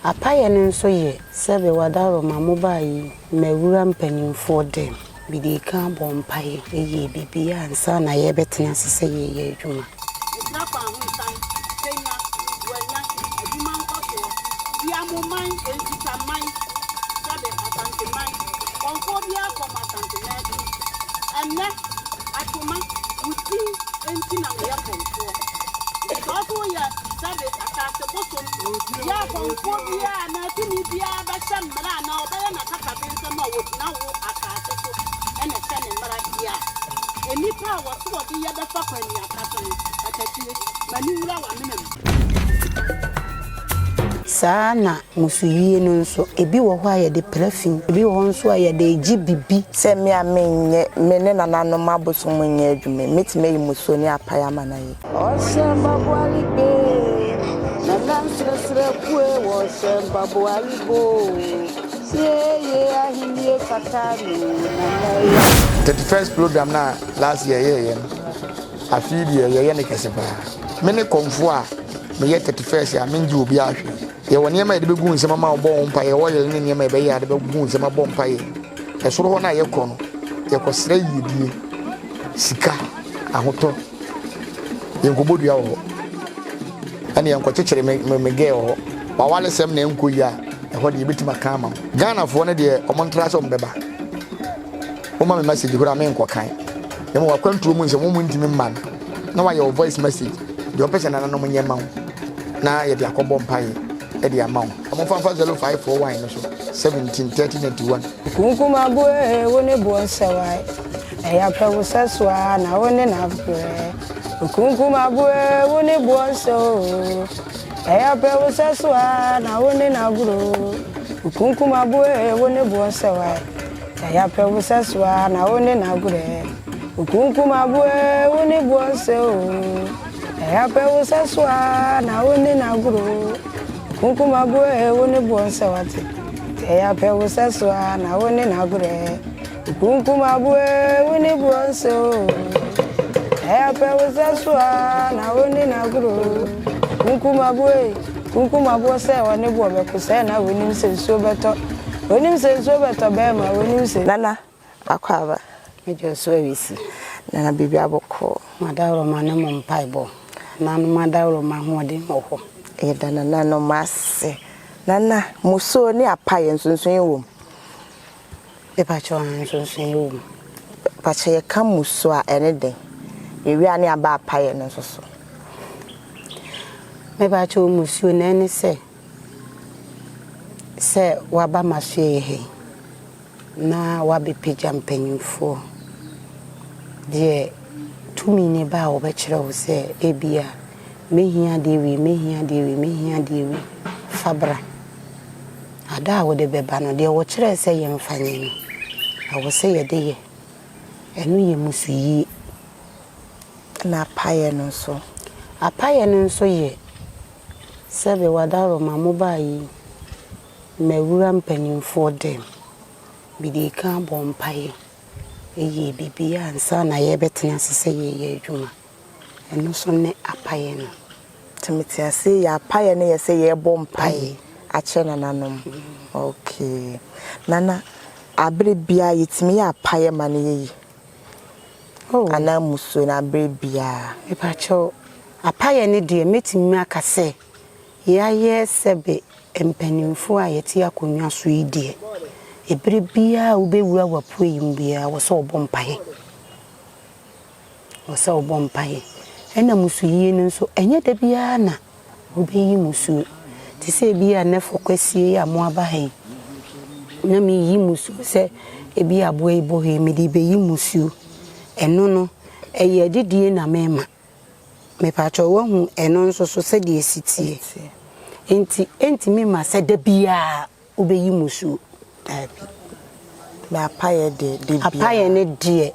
Apayɛ no nso yɛ sɛbe w'adaworoma mobaa yi mawura mpanyimfoɔ dɛm. Medii kan bɔɔ mpaeɛ yɛɛ biribiara ansa na yɛrebɛtena ase sɛ yɛreyɛ adwuma. Mesrɛ kwan ho nsan, Kenya, Buanya, adwuma nkɔsoɔ, Biamoman, Nsutaman, sɛbe Asanteman, kɔmfoɔ biara kɔm Asanteman akyi. Ɛnnɛ, Atwoma, wo din nti na meyɛ kɔmfoɔ. Nti sɛ wo nso woyɛ sɛbe asase bosom, yɛ akɔmfoɔ biara anaa tumi biara bɛhyɛ mmara anaa ɔbɛyɛ n'akakabensɛm a wɔgyina wo asase so na ɛhyɛ ne mmara deɛ a, nnipa a wɔse wɔde yɛ bɛfa kwannuasa so no, katakyie, ma ne nwura w'amena mu. Saa ara na mmusuyie no nso, ebi wɔ hɔ a yɛde pra fi, ebi wɔ hɔ nso a yɛde gye bibi. Sɛ me a menyɛ, me ne nananom abosom nyɛ adwuma yi, mɛtumi ayi mmusuo ne apaeɛ ama no ayɛ. Ɔhyɛ mpaboa libe, nana nsrɛsrɛ kue wɔhyɛ mpaboa libo Sieye ahennie fata no nana ei. 31st program no a last year yɛyɛ no, afe yi deɛ yɛyɛ no kɛse paa. Me ne kɔmfoɔ a meyɛ 31st a mengye obiara hwee. Yɛwɔ nneɛma a yɛde bɛgu nsɛm ama wɔbɔ ho mpaeɛ, oil ne nneɛma a yɛbɛyɛ a yɛde bɛgu nsɛm abɔ mpaeɛ. Ɛsoro hɔ no a yɛkɔ no, yɛkɔsrɛ yiedie, sika, ahotɔ. Yɛnkɔbɔ dua wɔ hɔ. Ɛne yɛnkɔkyekyere me me me girl wɔ hɔ. W'awaresɛm na ɛnkɔ yie a, ɛhɔ deɛ yɛbɛtumi aka ama wo. Ghanafoɔ no deɛ wɔn ntra sɛ wɔn bɛba. Woma me message koraa menkɔkan. Na mmom w'akwantuo mu nsɛm wɔn ntumi mma no, na wayɛ wo voice message deɛ ɔpɛ sɛ nananom nyɛ ma wo na yɛde akɔbɔ mpaeɛ de ama wo. Wɔmfa mfa 0541 no so 17 30 91. Kunkum aboe wo ne boɔ nsɛwae Ɛyɛ apɛ wo sɛ so a na wo ne na brɛ Okunkum aboe wo ne boɔ nsɛ o Ɛyɛ apɛ wo sɛ so a na wo ne na goro Okunkum aboe wo ne boɔ nsɛwae Ɛyɛ apɛ wo sɛ so a na wo ne na gorɛ Okunkum aboe wo ne boɔ nsɛ o Ɛyɛ apɛ wo sɛ so a na wo ne na goro Okunkum aboe wo ne boɔ nsɛ wate Ɛyɛ apɛ wo sɛ so a na wo ne na gorɛ Okunkum aboe wo ne boɔ nsɛ o Ɛyɛ apɛ wo sɛ so a na wo ne na goro Okunkum aboe kunkum aboɔ sɛ ɔne boɔ bɛko sɛ na wonim sɛ nsuo bɛtɔ Wonim sɛ nsuo bɛtɔ bɛɛma wonim sɛ. Nana Akwaaba. Megye wo so Awisi. Nana biribi abɔkɔɔ. Mo adaworoma ne mo mpaebɔ. Nananom adaworoma ahoɔden wɔ hɔ. Yɛda nananom ase. Nana, musuo ne apaeɛ nsonsonoeɛ wɔ mu? Mepakyɛw aa nsonsonoeɛ wɔ mu. Pakyɛ yɛka musuo a ɛne dɛn? Yɛwie a ne aba apaeɛ no nso so. Mepakyɛw musuo no ɛne sɛ, sɛ waba m'asoɛeɛ ha yi na wabɛpagya mpanyimfoɔ deɛ tumi no ba a wɔbɛkyerɛ wo sɛ ebia mɛhia adeɛ wei, mɛhia adeɛ wei, mɛhia adeɛ wei, fa bra. Ada a wode bɛba no, deɛ wɔkyerɛɛ sɛ yɛmfa nyɛ no, ɛwɔ sɛ yɛde yɛ. Ɛno yɛ mmusuyie. Ɛna apayɛ no nso? Apayɛ no nso yɛ sɛbe w'adaworoma mobaa yi, mawura mpanimfoɔ dɛm. Medii kan bɔɔ mpaeɛ yɛɛ biribiara ansa na yɛrebɛtena ase sɛ yɛreyɛ adwuma. Ɛno nso ne apayɛ no. Nti mete aseɛ yi, apayɛ no yɛ sɛ yɛrebɔ mpaeɛ akyerɛ nananom. Okay. Nana, aberɛ biara yɛtumi yɛ apayɛ ma no yɛ yie? Oh. Anaa mmusuo no aberɛ biara? Mepakyɛw, apayɛ no deɛ mɛtumi aka sɛ yɛayɛ sɛbe mpanimfoɔ a yɛte akonnwa so yi deɛ, ɛberɛ biara a wobɛwura w'apueyi mu biara, ɛwɔ sɛ wobɔ mpaeɛ. Ɛwɔ sɛ wobɔ mpaeɛ. Ɛna mmusuyie no nso, ɛnyɛ da biara na wobɛyi mmusuo. Te sɛ ebia nnɛ Fɔkwasie yi a moaba ha yi, na meyi mmusuo sɛ ebia aboa yi bɔ ha yi, mede rebɛyi mmusuo. Ɛno no, ɛyɛ adidie na mema. Mepakyɛw, woahu ɛno nso so sɛdeɛ ɛsi teɛ. Enti ɛntumi mma sɛ da biara Wobɛyi mmusuo? Daabi. Na apayɛ deɛ, da biara. Apayɛ no deɛ,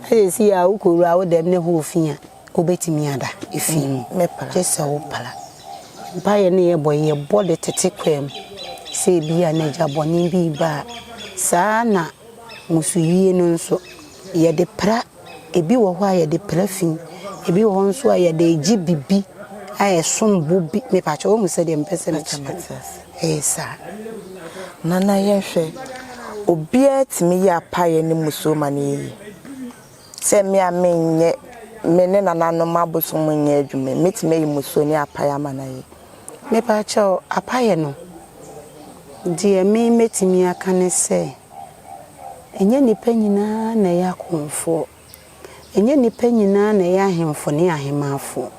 na seesei a wokɔwura wo dɛm ne hɔ fi a, wobɛtumi ada efi mu. Mɛpra. Gye sɛ wopra. Mpaeɛ no yɛbɔ, yɛbɔ de tete kwaa mu sɛ ebia na agya bɔne bi reba a, saa ara na mmusuyie no nso, yɛde pra. Ebi wɔ hɔ a yɛde pra fi, ebi wɔ hɔ nso a yɛde regye biribi. a ɛsom bo bi. Mepakyɛ wohu sɛdeɛ mepɛ sɛ mekyerɛ no? Ɛyɛ saa. Nana yɛnhwɛ, obiara tumi yɛ apaeɛ ne mmusuo ma no yɛ yie? Sɛ me a menyɛ, me ne nananom abosom nyɛ adwuma yi, mɛtumi ayi mmusuo ne apaeɛ ama no ayɛ? Mepakyɛw, apaeɛ no, deɛ me mɛtumi aka ne sɛ, ɛnyɛ nnipa nyinaa na ɛyɛ akɔmfoɔ. Ɛnyɛ nnipa nyinaa na ɛyɛ ahemfo ne ahemaafoɔ.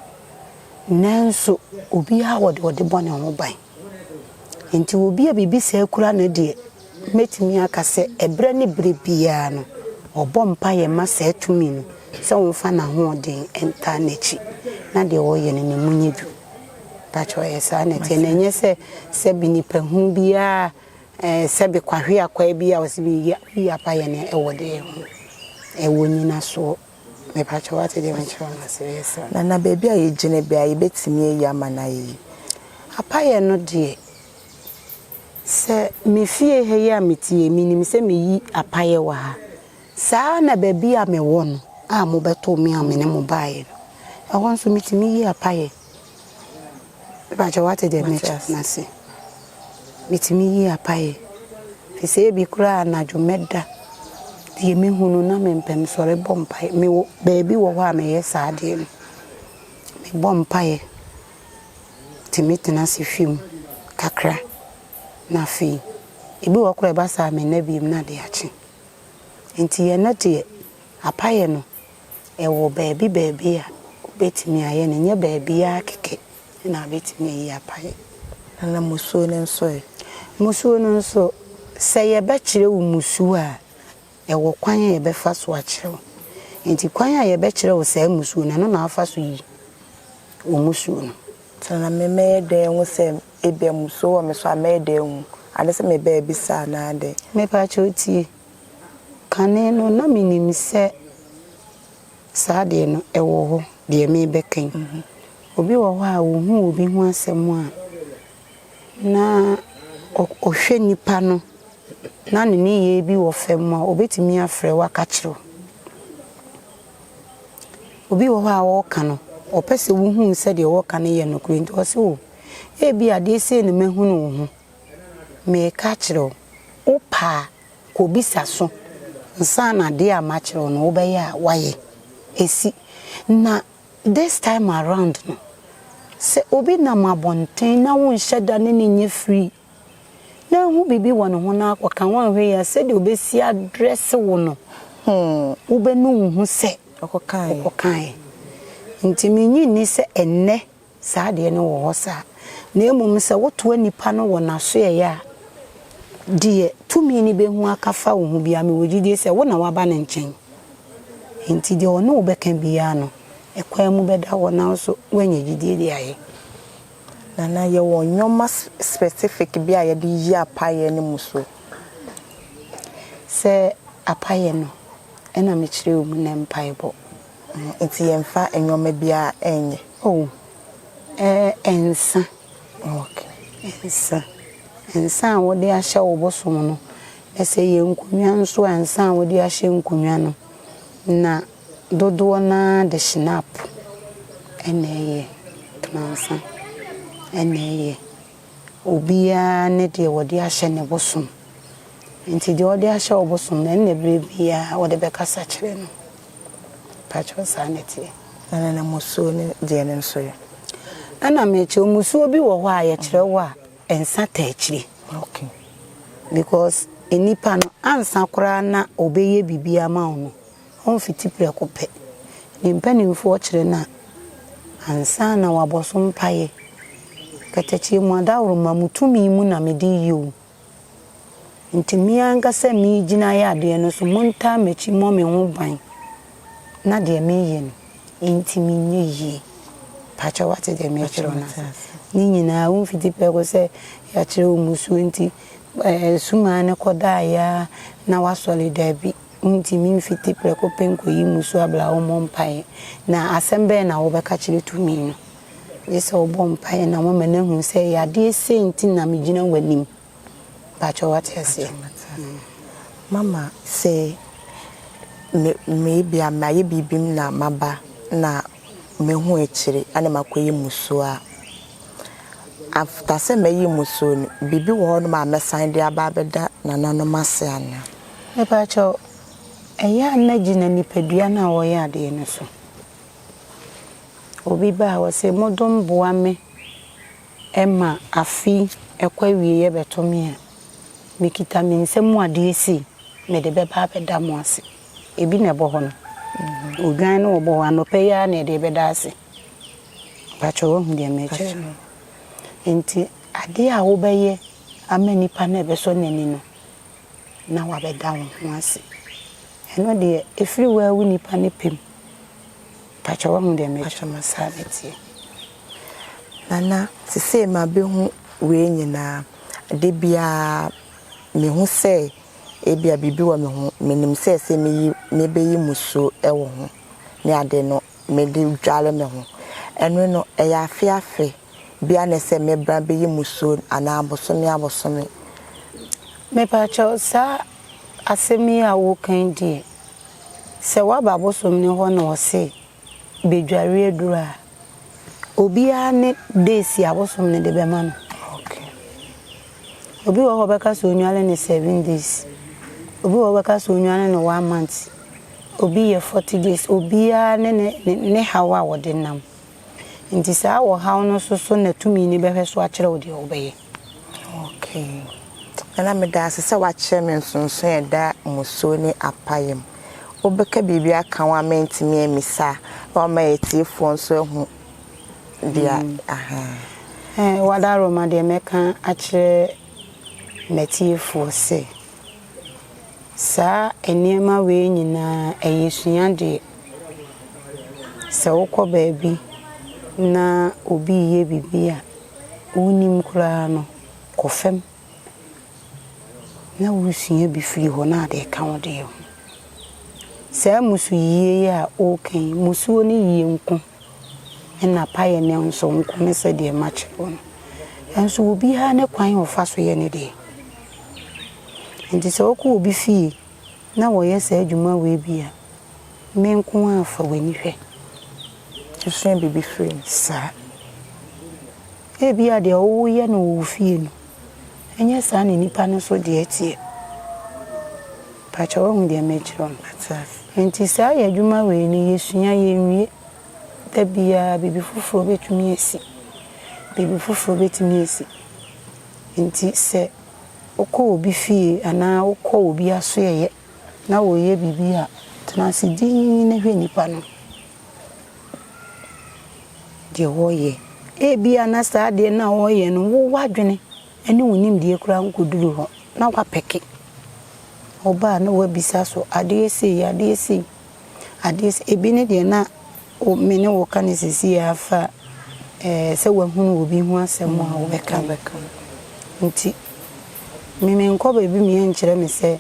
Nanso obiara wɔ deɛ ɔde bɔ ne ho ban. Enti obi a biribi saa kura no deɛ, mɛtumi aka sɛ ɛberɛ ne berɛ biara no, ɔbɔ mpaeɛ ma saa tumi no sɛ ɔmfa n'ahoɔden ntaa n'akyi na deɛ ɔreyɛ no ne mu nyɛ duru. Mpakyɛw ɛyɛ saa na ɛteɛ na ɛnyɛ sɛ sɛbi nipa hunu biara ɛɛ sɛbi kwahwe akwaa bi a ɔsɛ meyi yi apaeɛ no ɛwɔ deɛ ho ɛwɔ nyinasoɔ. Mepakyɛw wate deɛ mekyerɛ no ase ɛyɛ saa. Nana baabi a yɛgyina biara yɛbɛtumi ayi ama no ayɛ yie. Apaeɛ no deɛ sɛ me fie ha yi a mete yi menim sɛ meyi apaeɛ wɔ ha. Saa ara na baabi a mewɔ no a mobɛtoo me a me ne mo baeɛ no, ɛhɔ nso metumi yi apaeɛ. Mepakyɛ woate deɛ mekyerɛ no ase? Metumi yi apaeɛ. Firi sɛ ebi koraa anadwo mɛda, deɛ mehu no na mempɛ mesɔre bɔ mpaeɛ. Mewɔ baabi wɔ hɔ a meyɛ saa adeɛ no. Mebɔ mpaeɛ, tumi tena ase hwɛ mu kakra na afei ebi wɔ hɔ koraa a ɛba saa a menna bio na ade akye. Nti ɛno deɛ apaeɛ no ɛwɔ baabi baabi a wobɛtumi ayɛ no, ɛnyɛ baabiara kɛkɛ na wobɛtumi ayi apaeɛ. Na mmusuo no nso ɛ? Mmusuo no nso, sɛ yɛbɛkyerɛ wo mmusuo a, ɛwɔ kwan a yɛbɛfa so akyerɛ wo. Nti kwan a yɛbɛkyerɛ wo saa mmusuo no, ɛno na wofa so yi wo mmusuo no. Nti na me mɛyɛ dɛn ahu sɛ ebia mmusuo wɔ me so a, mɛyɛ dɛn ahu? Anaasɛ mebɛ abisa anaa dɛn? Mepakyɛw tie, Kane no, na menim sɛ saa adeɛ no, ɛwɔ hɔ, deɛ merebɛka yi. Obi wɔ hɔ a, ɔhu obi ho asɛm a, na ɔhwɛ nipa no, na ne nneyɛɛ bi wɔ fam a, ɔbɛtumi afrɛ wo aka akyerɛ wo. Obi wɔ hɔ a ɔreka no, ɔpɛ sɛ wohu sɛ deɛ ɔreka no yɛ nokorɛ nti, ɔse o, ebia adeɛ sei na mahunu wo ho, mereka akyerɛ wo, wopɛ a, Kɔbisa so nsa na adeɛ a makyerɛ wo no wobɛyɛ a woayɛ. Ɛsi. Na this time around no, sɛ obi nam abɔnten na wonhyɛ da ne no nyɛ free na ahu biribi wɔ ne ho na akɔka, woanhwɛ yie a sɛdeɛ ɔbɛsi adrɛse wo no, wobɛnu wo ho sɛ wokɔkaeɛ. Nti mennye nni sɛ ɛnnɛ Saa adeɛ no wɔ hɔ saa. Na mmom sɛ wotoa nipa no wɔ n'asoɛeɛ a, deɛ tumi no bɛhu aka fa wo ho biara, mewɔ gyidie sɛ wo na woaba ne nkyɛn. Enti deɛ ɔne wo bɛka biara no, ɛkwan mu bɛda hɔ na wo nso woanya gyidie de ayɛ. Nana, yɛwɔ nnoɔma specific bi a yɛde yi apaeɛ no mu so? Sɛ apaeɛ no, ɛna mekyerɛ wo mu nnɛ mpaebɔ. Nti yɛmfa nnoɔma biara nyɛ? Oh, ɛɛ nsa. Okay. Nsa. Nsa a wode ahyɛ wo bosom no, na sɛ ɛyɛ nkonnwa nso a, nsa a wode ahyɛ nkonnwa no, na dodoɔ no ara de schnapp na ɛyɛ, nsa na ɛyɛ. Obiara ne deɛ wɔde ahyɛ ne bosom. Nti deɛ wɔde ahyɛ wo bosom no, ɛno na berɛ biara wode bɛkasa kyerɛ no. Mpakyɛw saa na ɛteɛ. Ɛna na musuo no deɛ no nso yɛ? Ɛna mekyerɛ wo musuo bi wɔ hɔ a yɛkyerɛ wo a nsa taa akyire. Okay. Because nnipa no ansa koraa na ɔbɛyɛ biribi ama wo no, ɔmfiti prɛko pɛ. Ne mpanimfoɔ kyerɛ no a, ansa na wabɔ so mpaeɛ. Katakyie mu adaworoma mo tumi mu na mede yɛ o. Nti me ankasa meregyina ayɛ adeɛ no so, montaa m'akyi mmɔ me ho ban na deɛ mereyɛ no ntumi nyɛ yie. Pakyɛ woate deɛ merekyerɛ wo no ase? Ne nyinaa womfiti prɛko sɛ yɛakyerɛ wo mmusuo nti ɛɛ sumaa no kɔdaeɛ ara na woasɔre, daabi. Wontumi mfiti prɛko pɛ nkɔyi mmusuo abla wommɔ mpaeɛ. Na asɛm bɛn na wobɛka kyerɛ tumi no? Gye sɛ wobɔ mpaeɛ na woama no ahunu sɛ ɛyɛ adeɛ sei nti na megyina w'anim. Mpakyɛ wate aseɛ? Mama sɛ me me ebia mayɛ biribi na maba na. mehu akyire ɛna makɔyi mmusuo a, after sɛ mayi mmusuo no, biribi wɔ hɔnom a mɛsan de aba abɛda nananom ase anaa? Mepakyɛw, ɛyɛ a na gyina nipadua no a wɔyɛ adeɛ no so. Obi ba a ɔse modom boa me ma afe yi ɛkɔ awieɛ bɛto me a, mekita me nsa mu adeɛ sei, mede bɛba abɛda mo ase. Ebi na ɛbɔ hɔ no. Odwan no wɔbɔ hɔ anɔpa yi ara na yɛde rebɛda ase. Mpakyɛ woahu deɛ merekyerɛ no? Nti adeɛ a wobɛyɛ ama nipa no a ɛbɛsɔ n'ani no, na wabɛda wo ho ase. Ɛno deɛ, ɛfiri wo ara wo nipa no pɛ mu. Mpakyɛ woahu deɛ merekyerɛ no? Saa na ɛteɛ. Nana, sesei mabehu wei nyinaa, da biara mehu sɛ ebia biribi wɔ me ho, menim sɛ sɛ meyi mebeyi musuo wɔ ho ne ade no mede dware me ho. Ɛno no ɛyɛ afe afe bia na ɛsɛ mebra beyi musuo anaa bosome abosome? Mepakyɛw, saa asɛm yi a woreka yi deɛ, sɛ woaba abosom no hɔ na ɔse bedware aduru a, obiara ne days a abosom no de bɛma no. Obi wɔ hɔ a ɔbɛka sɛ ɔnware no seven days, obi wɔ hɔ a ɔbɛka sɛ ɔnware no one month, obi yɛ 40 days, obiara ne ne ne haw a wɔde nam. Nti saa ɔhaw no nso so na tumi no bɛhwɛ so akyerɛ wo deɛ wobɛyɛ. Okay. Nana, meda ase sɛ woakyerɛ me nsonsonoe a ɛda mmusuo ne apayɛ mu. Wobɛka biribi aka ho a mantumi ammisa a, na wama atiefoɔ nso ahu deɛ aha. Wadaroma, deɛ mɛka akyerɛ m'atiefoɔ sɛ, saa nneɛma wei nyinaa ɛyɛ suadeɛ. Sɛ wokɔ baabi na obi reyɛ biribi a wonnim koraa no, kɔ fam na wosua bi firi hɔ na ade ka wo deɛ ho. Saa mmusuyie yi a woka yi, mmusuo no yie nko ɛna payɛ no nso nko ne sɛdeɛ makyerɛ wo no. Nso obiara ne kwan a ɔfa so yɛ ne deɛ. Nti sɛ wokɔ obi fie na wɔyɛ saa adwuma wei bi a, me nko ara fa w'ani hwɛ. Sua biribi firi mu. Saa. Ebia deɛ woyɛ no wɔ wo fie no, ɛnyɛ saa na nipa no nso deɛ teɛ. Pakyɛ woahu deɛ merekyerɛ wo no? Mate ase. Nti saa yɛ adwuma wei no yɛsua yɛnwie. Da biara biribi foforɔ bɛtumi asi. Biribi foforɔ bɛtumi asi. Nti sɛ wokɔ obi fie anaa wokɔ obi asoɛeɛ na wɔreyɛ biribi a, tena ase dinn na hwɛ nipa no deɛ wɔreyɛ. Ebia na saa adeɛ no a wɔreyɛ no, wo w'adwene ne wo nimdeɛ koraa nkɔduru hɔ na woapɛke. Woba a na woabisa so, adeɛ sei, adeɛ sei, adeɛ sei. Ebi ne deɛ na me ne wo ka no seesei afa sɛ woahunu obi ho asɛm a wobɛka no. Nti me menkɔ baabi ma yɛnkyerɛ me sɛ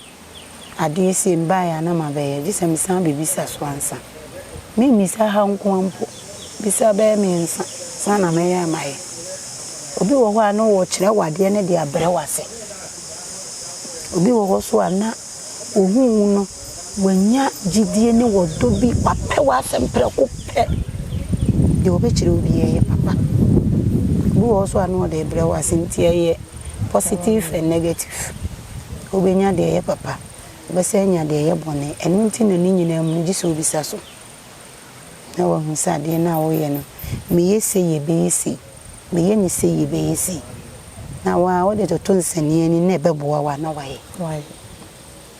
adeɛ sei mebaeɛ a na mabɛyɛ, gye sɛ mesan bɛbisa so ansa. Memmisa ha nko ara mpo, bisa bɛyɛ mmiɛnsa ansa na mɛyɛ a mayɛ. Obi wɔ hɔ a na ɔrekyerɛ wo adeɛ no de abrɛ wo ase. Obi wɔ hɔ nso a na ɔhu wo no, wanya gyidie ne ɔdɔ bi, wapɛ w'asɛm prɛko pɛ. Deɛ ɔbɛkyerɛ wo biara yɛ papa. Obi wɔ hɔ nso a na ɔde rebrɛ wo ase nti ɛyɛ positive and negative. Wobɛnya deɛ ɛyɛ papa, wobɛsan anya deɛ ɛyɛ bɔne. Ɛno nti na ne nyinaa mu no gye sɛ wobisa so na woahu sɛ adeɛ no a woyɛ no, meyɛ sei ɛbɛyɛ sei, meyɛ no sei ɛbɛyɛ sei. Na wo ara wode toto nsania ani na ɛbɛboa wo a na woayɛ. Woayɛ.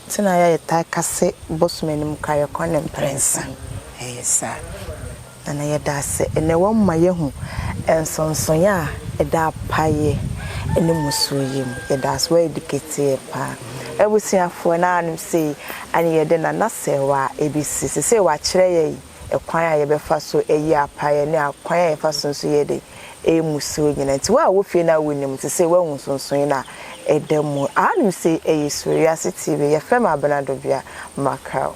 Nti na yɛtaa ka sɛ bosom anim ka yɛkɔ ne mprɛnsa. Ɛyɛ saa. Nana, yɛda ase. Ɛnnɛ woama yɛahu nsonsonoeɛ a ɛda apaeɛ ne mmusuo yi mu. Yɛda ase, woaeducate yɛn paa. Abusuafoɔ, na anom sei ɛne yɛde Nana Serwaa ɛbɛsi. Seesei wakyerɛ yɛn ɛkwan a yɛbɛfa so ayi apaeɛ ne akwan a yɛfa so nso yɛde ɛyɛ mmusuo nyinaa. Nti wo a wɔ fie no a wonim, seesei woahu nsonsonoeɛ no a ɛda mu. Anom sei ɛyɛ Suro Wiase TV. Yɛfrɛ me Abena Dobea Mackerel.